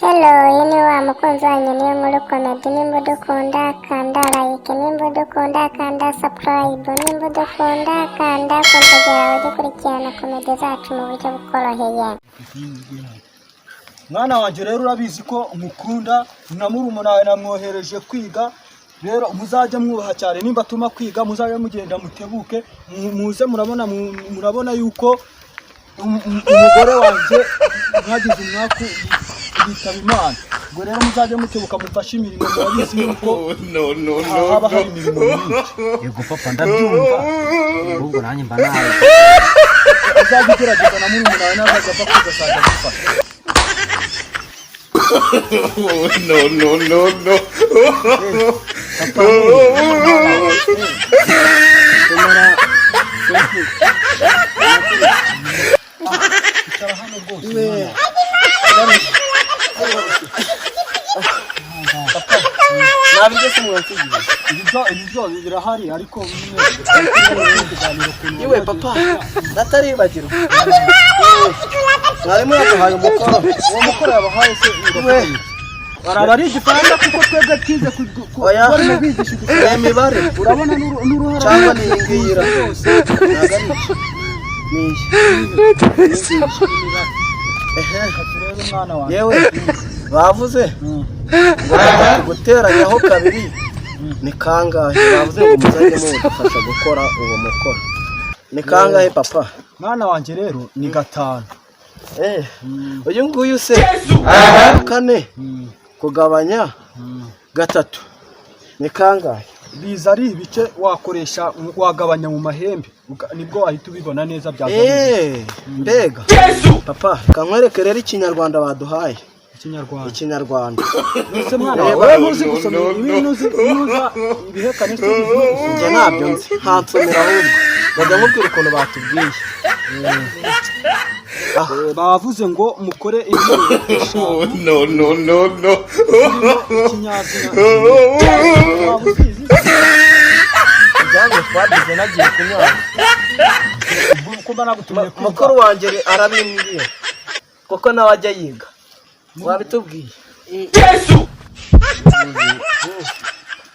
Hello, uyu ni wa mukunzi wanyu Niyo Nkuru Comedy. Nimba udukunda, kanda like. Nimba udukunda, kanda subscribe. Nimba udukunda, kanda ku nzogera, ujye ukurikirana comedy zacu mu buryo bukoroheye. Mwana wanjye rero, urabizi ko mukunda na murumuna wawe namwohereje kwiga. Rero muzajya mwubaha cyane. Nimba atuma kwiga, muzajya mugenda mutebuke, muze murabona murabona yuko umugore wanjye mwagize umwaku yitaba Imana. Ubwo rero muzajya mutebuka mufashe imirimo, murabizi yuko No, no, no, haba hari no. imirimo myinshi. Yego papa, ndabyumva. Ahubwo nanjye mba nawe. Uzajya ugerageza na murumuna wawe nazajya ava kwiga azajya agufasha. No, no, no, no. Papa, tumara. Icara hano rwose, mwana wawe. Ntabiryo se mwansigiye? Ibiryo birahari, ariko nyine kuganira ukuntu Iwe papa, ndataribagirwa. Mwarimu yaduhaye umukoro. Uwo mukoro yabahaye se? Iwe. Baraba ari Igifaransa, kuko twebwe twize Oya. barimo bigisha Igifaransa. Ni imibare. Urabona n'uruhara Cyangwa ni iyi ngiyi ra? rwose. Ntabwo ari iki. Ni iyi. Ehe. Rero mwana wanjye. Yewe, bavuze ngo gatatu guteranyaho kabiri ni kangahe? Bavuze ngo muzajye mudufasha gukora uwo mukoro. Ni kangahe, papa? Mwana wanjye rero, ni gatanu. Eh, uyu nguyu se, kane kugabanya gatatu ni kangahe? Biza ari ibice, wakoresha wagabanya mu mahembe, nibwo wahita ubibona neza byazanye. Eh, mbega papa, kankwereke rero Ikinyarwanda baduhaye. Ikinyarwanda? Ikinyarwanda. Ese mwana wawe, wowe ntuzi gusoma ibi? Ntuzi ibihekane se, uzi gusoma? Njye ntabyo nzi, ntansomera. Ahubwo bajya nkubwira ukuntu batubwiye. Bavuze ngo mukore interuro eshanu No, no, no, no. zirimo ikinyazina. Waba uzizi? Ibyango twagize nagiye kunyara. Ko mba nagutumye kwiga. Mukuru wanjye arabimbwiye, kuko nawe ajya yiga. Wabitubwiye.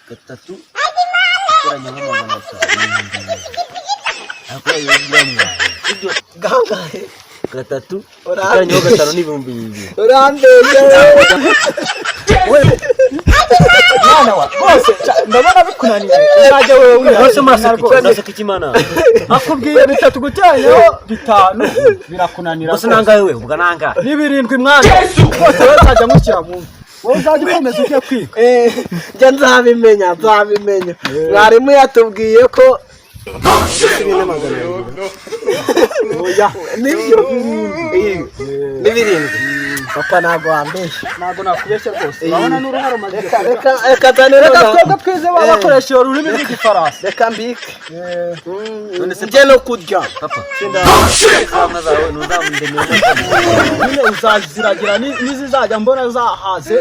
Gatatu guteranyaho 500. Ariko ibyo Gangahe? Gatatu guteranyaho gatanu ni 2000. Urambeshya. Mwana wa rwose, ndabona bikunaniye, uzajya wowe Rwose muraseka iki? rwose. Muraseka iki, mana? Akubwiye bitatu guteranyaho bitanu birakunanira. Rwose nangahe we? Ubwo nangahe? Ni birindwi, mwana. Rwose wowe uzajya mushyira mu wowe uzajya ukomeza ujye kwiga. Eh, njye nzabimenya, nzabimenya. Mwarimu yatubwiye ko 4200. Oya. Nibyo. Eh, ni birindwi, papa, ntabwo wambeshya. Ntabwo nakubeshya rwose, urabona n'uruhara umaze. Reka, reka, reka zane. Reka Reka. twebwe twize baba bakoresha ururimi rw'Igifaransa. Reka mbike, njye no kurya. Papa, inka zawe ntuzamundemere. Nyine uzaziragira n'izizajya mbona zahaze.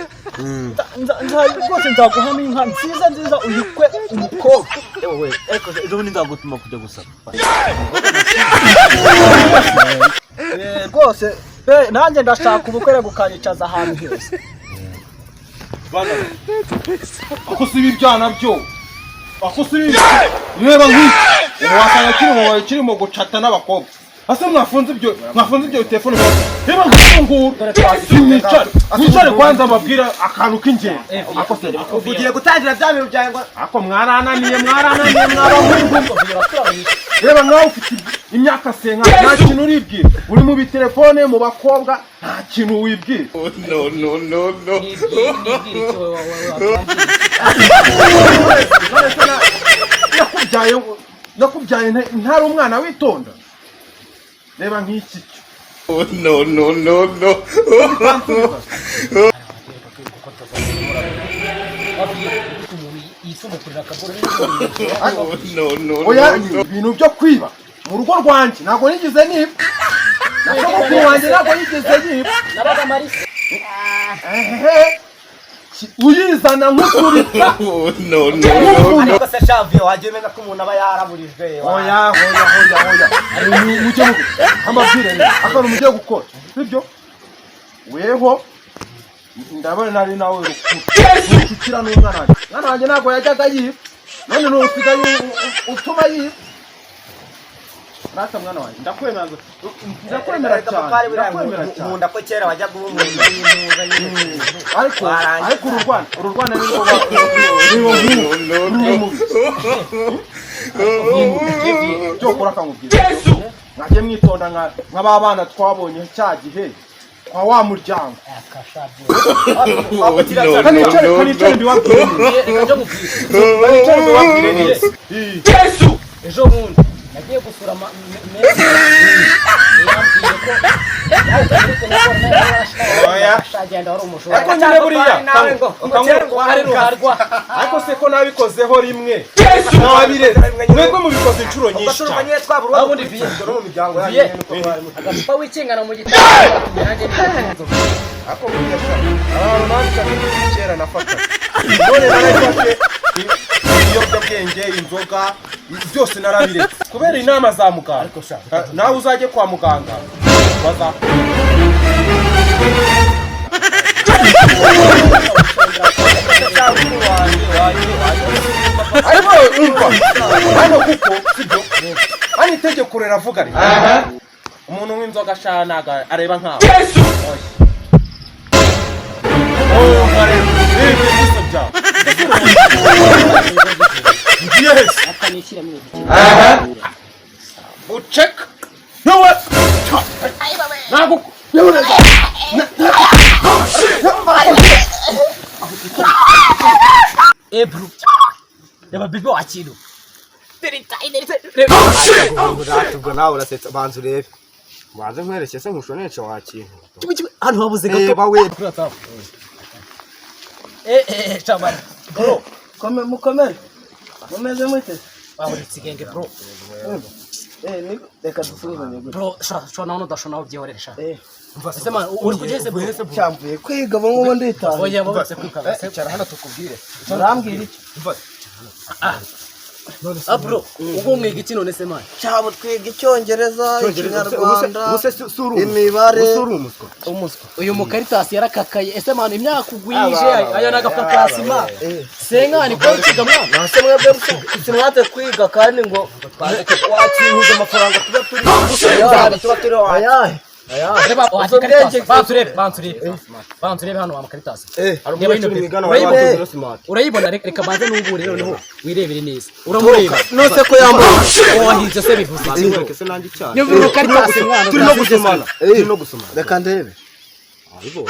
Rwose nzaguhamo inka nziza nziza, uyikwe umukobwa. Ewe, ariko ejo bundi nzagutuma kujya gusaba. Rwose pe, nanjye ndashaka ubukwe, reka ukanyicaza ahantu heza. Ako si ibi byana byo, ako si ibi. Reba nk'iki, ubu wasanga kiri mu kirimo gucata n'abakobwa. Ase mwafunze ibyo telefone? Reba nk'ubu nguru. Mwicare, mwicare kwanza, mbabwira akantu k'ingenzi. Ako se Ugiye gutangira bya bintu byawe ngo Ako mwarananiye, mwarananiye, mwabahungu. Reba nkawe, ufite imyaka senka, nta kintu uribwira. Uri mu bitelefone, mu bakobwa, nta kintu wibwira. No, no, no, no. None se nakubyaye ntari umwana witonda? Reba nk'iki cyo. No, no, no, no. No, no, Oya. no, no. Ibintu byo kwiba mu rugo rwanjye ntabwo nigeze niba, na sogokuru wanjye ntabwo yigeze yiba. Ehehe. Uyizana nk'uturitsa. No, no, no. Ariko se shaviyo, wajya umenya ko umuntu aba yaraburijwe? Oya, oya, oya, oya. Mujye amabwire rero, akantu mugiye gukora, sibyo? Weho Ndabona ari nawe rukuru ukikira n'umwana wanjye. Mwana wanjye ntabwo yajyaga yiba, none ntusigaye utuma yiba. Rata mwana wanjye, ndakwemera, ndakwemera cyane, ndakwemera cyane. Nkunda ko kera wajyaga uba umuntu w'intuza nyine. Ariko Warangiza. ariko uru Rwanda ni rwo niwo No, no, mubi byo kora akamubwira. Mwajye mwitonda nka ba bana twabonye cya gihe kwa wa muryango. no, Kanicare, no, kanicare, no. mbibabwire neza. Reka njye mubwire. Kanicare mbibabwire neza. Ejo bundi nagiye gusura mesi, yambwiye ko Oya. agenda wari umujura. Ariko nyine buriya Nawe ngo wari ruharwa. Ariko se ko nabikozeho rimwe nabiretse, mwebwe mubikoze inshuro nyinshi cyane. Nyine twabura Ubundi viye. no mu miryango yanyu Viye. nyine uko mwari mutuye. Agacupa wikingana mu gitanda nanjye ni Ariko buriya sha, abantu nabishaka kera nafata, none narafashe ibiyobyabwenge, inzoga, byose narabiretse kubera inama za muganga. Nawe uzajye kwa muganga baza. Ariko umva hano, kuko sibyo, hano itegeko riravuga riti umuntu w'inzoga sha ntago areba nkawe. Umva rero, ibi biso byawe ngiye hese. Akanishyiramo ibiki? Uceka yewe, ntabwo. Ebru reba bibi wakintu. Ubwo nawe urasetsa, banza urebe, banze nkwereke se nkushoneshe wa kintu. Hano habuze gato. Reba we. Eh eh, chamani bro. Mukomere, mumeze mute? Wahuretse igenge bro. Eh, reka dusuhuzanye gutya. Bro, sha sha, nawe udashona aho, byihorere sha. Eh. Ese man, uri kugeze bro? Cyamvuye kwiga ubu ngubu nditaye. Oya, babuze kwiga se. Icara hano tukubwire. Murambwira iki? Ah bro, ubwo mwiga iki none se man? Cyabo twiga Icyongereza, Ikinyarwanda, imibare. Umuswa. Uyu mukaritasi yarakakaye. Ese man, imyaka ugwije aya ni agapakasi ma senkani ko ukiga mwana? Nase mwebwe simwate kwiga kandi ngo wakihuza amafaranga tuba turi tuba turi ayahe? Reba Ubwo bwenge- banza urebe, banza urebe, banza urebe hano wa mukaritasi. Eh, Reba ino pepe. Urayibona, urayibona. Reka banze nungure noneho wirebere neza. Uramureba? Nose ko yambaye. Wahinze se bivuze iki bro? Niba uri mukaritasi mwana, Turimo gusomana, turimo gusomana. Reka ndebe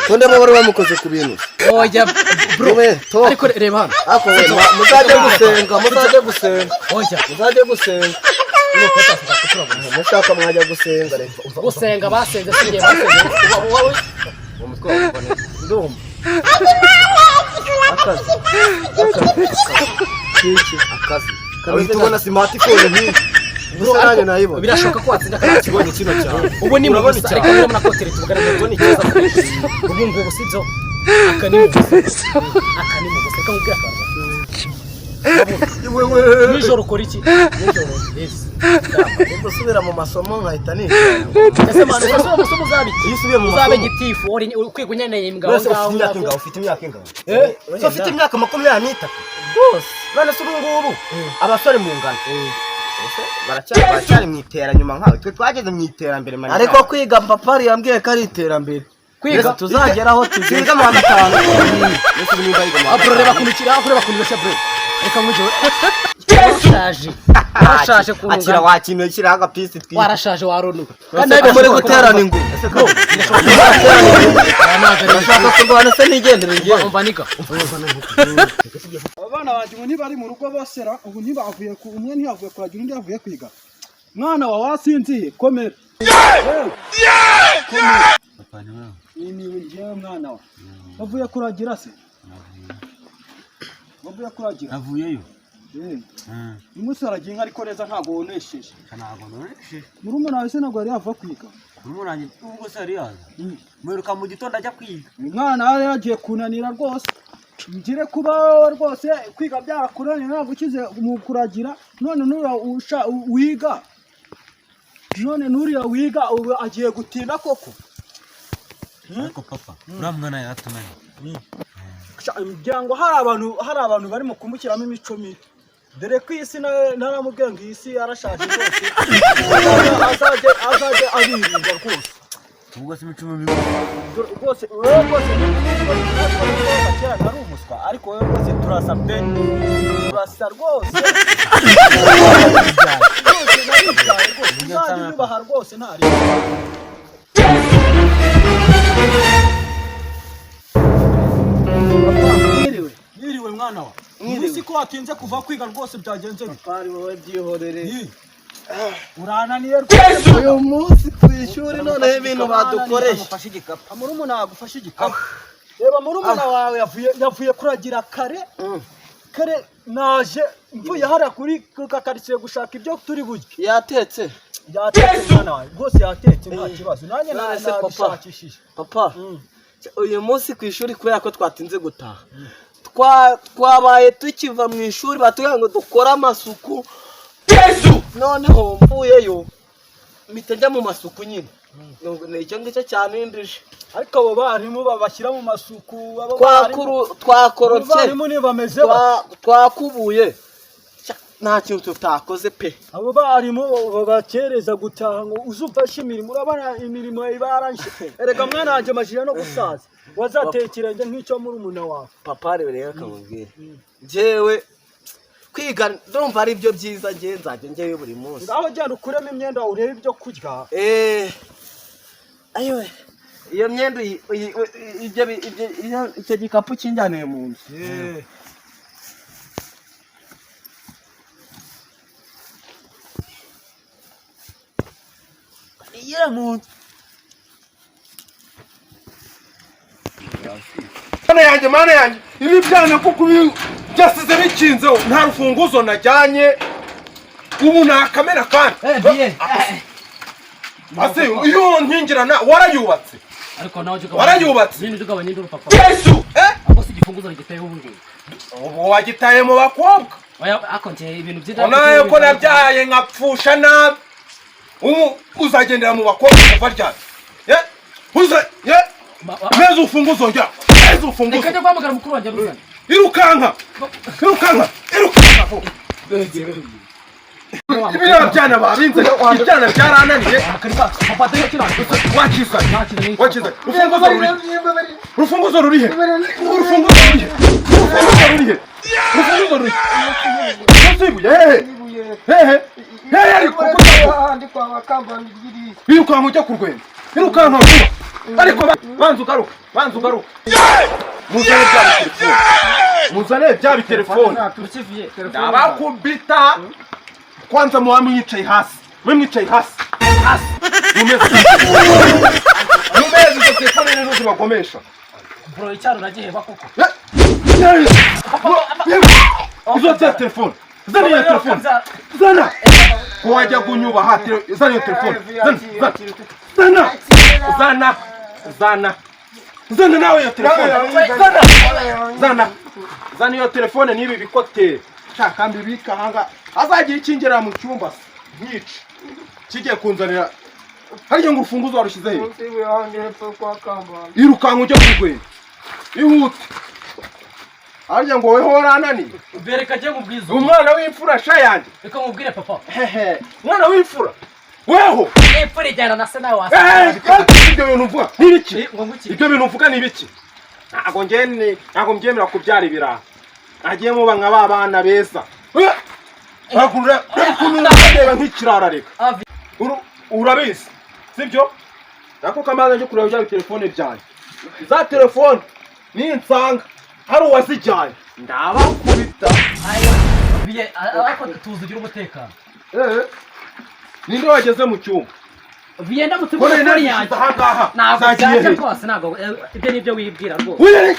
ko ndeba bari bamukoze ku bintu. Oya bro. We, toka. Ariko reba hano. Ako we, muzajye gusenga, muzajye gusenga. Oya. Muzajye gusenga. Uyu mukaritasi nzakuturabona. Mushaka mwajya gusenga, reka. Gusenga basenze si njye basenze wowe. Ndumva akazi, akazi, akazi kameze Uhita ubona smartphone nk'iyi gusa nanjye nayibona. Birashoboka ko watsinda kandi kibonye kino cyane. Ubu ni mu Urabona busa icyaha. reka murabona ko tere tuvugana ngo ni cyiza ubu ngubu sibyo? Aka ni mu busa, aka ni mu busa. Reka nkubwire akantu. Nijoro ukora iki nijoro? Yes. Ni gusubira mu masomo nkahita niga. Ese mwana, usubira mu masomo uzaba iki? Iyo usubiye mu Uzabe masomo. gitifu uri kwiga unyeneye imbwa aho Wese ngaho ufite imyaka ngaho. ingahe? Ufite imyaka ingahe? So ufite imyaka 23 Rwose. None se ubu ngubu abasore mu ngano ese baracyari mu iteranyuma nkawe? Twe twageze mu iterambere mani. Ariko kwiga papa yambwiye ko ari iterambere. Kwiga? Tuzagera aho tugeze. Siga mu wa gatanu. Mbese ubu niba yiga mu wa Ah, bro, reba ukuntu kiri aho, reba ukuntu gashya bro. Reka nkujye. Warashaje, warashaje ku akira rungano. wakintu shyiraho agapisi twiga. Warashaje waronuka. Kandi muri guterana ingumi. Bro, Ndashaka kurwana se nigendere njyewe. umva niga. Abana banjye ubu ntibari mu rugo bose ra? Ubu ntibavuye ku umwe ntiyavuye kuragira, undi yavuye kwiga. Mwana wa wasinziye, komera. Hey! Komera. Ni njyewe mwana wa bavuye kuragira se, bavuye kuragira. Navuyeyo. Eh. Uyu munsi waragiye inka ariko neza, ntabwo wonesheje. Ntabwo nonesheje. Murumuna wawe se ntabwo yari yava kwiga? Murumuna ubwo se yari yaza? Mwiruka mu gitondo ajya kwiga. Uyu mwana yari yagiye kunanira rwose, ngire kuba rwose kwiga byarakunaniye, ntabwo ukize mu kuragira. None nuriya wiga, none nuriya wiga ubu agiye gutinda koko. Ariko papa, uriya mwana yaratunaniye. Ngira ngo hari abantu barimo kumushyiramo imico mibi, dore ko iyi si naramubwiye ngo iyi si yarashaje rwose, azajye abirinda rwose. Ubwo se imico mibi? Rwose wowe rwose nubwo kera nari umuswa, ariko wowe rwose turasa pe, turasa rwose. Rwose naribyaye rwose, uzajya unyubaha rwose ntari. Mwiriwe. Mwiriwe mwana wa. Mwiriwe. Uzi ko watinze kuva kwiga rwose, byagenze bite? Papa, wowe byihorere. Ii. Urananiye rwose. Uyu munsi ku ishuri noneho ibintu badukoreye. Amufashe igikapu. Murumuna agufashe igikapu. Reba murumuna wawe yavuye kuragira kare kare, naje mvuye hariya kuri ku kakaritsiye gushaka ibyo turi burye. Yatetse? Yatetse mwana wawe, rwose yatetse, nta kibazo nanjye None se papa? nabishakishije. Papa, uyu munsi ku ishuri kubera ko twatinze gutaha, twabaye tukiva mu ishuri batubwira ngo dukore amasuku. Noneho mvuyeyo mpita njya mu masuku nyine. Ni icyo ngicyo cyanindije. Ariko abo barimu babashyira mu masuku, abo barimu Twakorotse. Abo barimu ntibameze bate? Twakubuye. Nta kintu tutakoze pe. Abo barimu babakereza gutaha ngo uzumfashe imirimo, urabona imirimo iba yaranje. Erega mwana wanjye, amajije no gusaza, wazateye ikirenge nk'icyo murumuna wawe. Papa, rero rero akamubwira, njyewe kwiga ndumva ari byo byiza, njye nzajya njyayo buri munsi. Ngaho genda ukuremo imyenda urebe ibyo kurya. Ayiwe, iyo myenda ibyo icyo gikapu kinjyaniye mu nzu. Igera mu nzu. Mana yanjye, mana yanjye, ibi byana kuko ibi byasize bikinzeho, nta rufunguzo najyanye, ubu nakamena kandi. Biye. Ase iyo nkingirana warayubatse? Ariko nawe ujya Warayubatse? Nyine ujya ugabanya induru, papa. Yesu, eh. Ahubwo si igifunguzo giteye ubu ngubu? Ubu wagitaye mu bakobwa. Oya, ariko njye ibintu by'indabo. Nawe ko nabyaye nkapfusha nabi, ubu uzagendera mu bakobwa kuva ryari? Eh, uza ye meza urufunguzo, njya meza urufunguzo. Reka njye guhamagara mukuru wanjye aruzane. Irukanka, irukanka, irukanka vuba. Biriya byana babinze, ibyana byarananiye. Papa, dore kino. Wakizanye, wakizanye. Urufunguzo ruri, urufunguzo rurihe? Urufunguzo rurihe? Urufunguzo rurihe? Urufunguzo rurihe? Munsi y'ibuye hehe, hehe, hehe? Ariko irukanka ujya ku rwego, irukanka vuba. Ariko banza ugaruke, banza ugaruke. Muzane bya bitelefone, muzane bya bitelefone. Ukivuye. Ndabakubita. Kwanza muba mwicaye hasi, mwe mwicaye hasi hasi, mumeze mumeze, izo telefone nizo zibagomesha. Bro, icyaro uragiheba koko. Izo za telefone, zana iyo telefone, zana. Ko wajya kunyubaha, zana iyo telefone, zana, zana, zana, zana, zana nawe iyo telefone, zana, zana, zana iyo telefone n'ibi bikoteri. Shaka mbibika ahanga azagira ikingerera mu cyumba se nkica kigiye kunzanira harya ngo urufunguzo warushyize he? Irukanka ujya kurwenya, ihute. Harya ngo weho warananiye? Bereka njye nkubwize. Umwana w'imfura sha yanjye. Reka nkubwire, papa. Hehe, umwana w'imfura weho. Imfura ijyana na se nawe Eh, wasanga. eh, ibyo bintu mvuga ni ibiki? Ngo nguki? Ibyo bintu mvuga ni ibiki? Ntabwo njye ntabwo mbyemera kubyara ibiraha, nagiye muba nka ba bana beza. Eh, reba ukuntu urareba nk'ikirara, reka. Urabizi sibyo? Nako kamaze nje kureba bya telefone byanjye, za telefone ninsanga hari uwazijyanye ndabakubita. Biye, ariko tuzi ugira umutekano. Eh, ninde wageze mu cyumba? Biye, ndamutse Ko nari mbona telefone nabishyize yanjye. ahangaha Ntabwo zagiye byajya he? rwose, ntabwo ibyo ni ibyo wibwira rwose. Wee!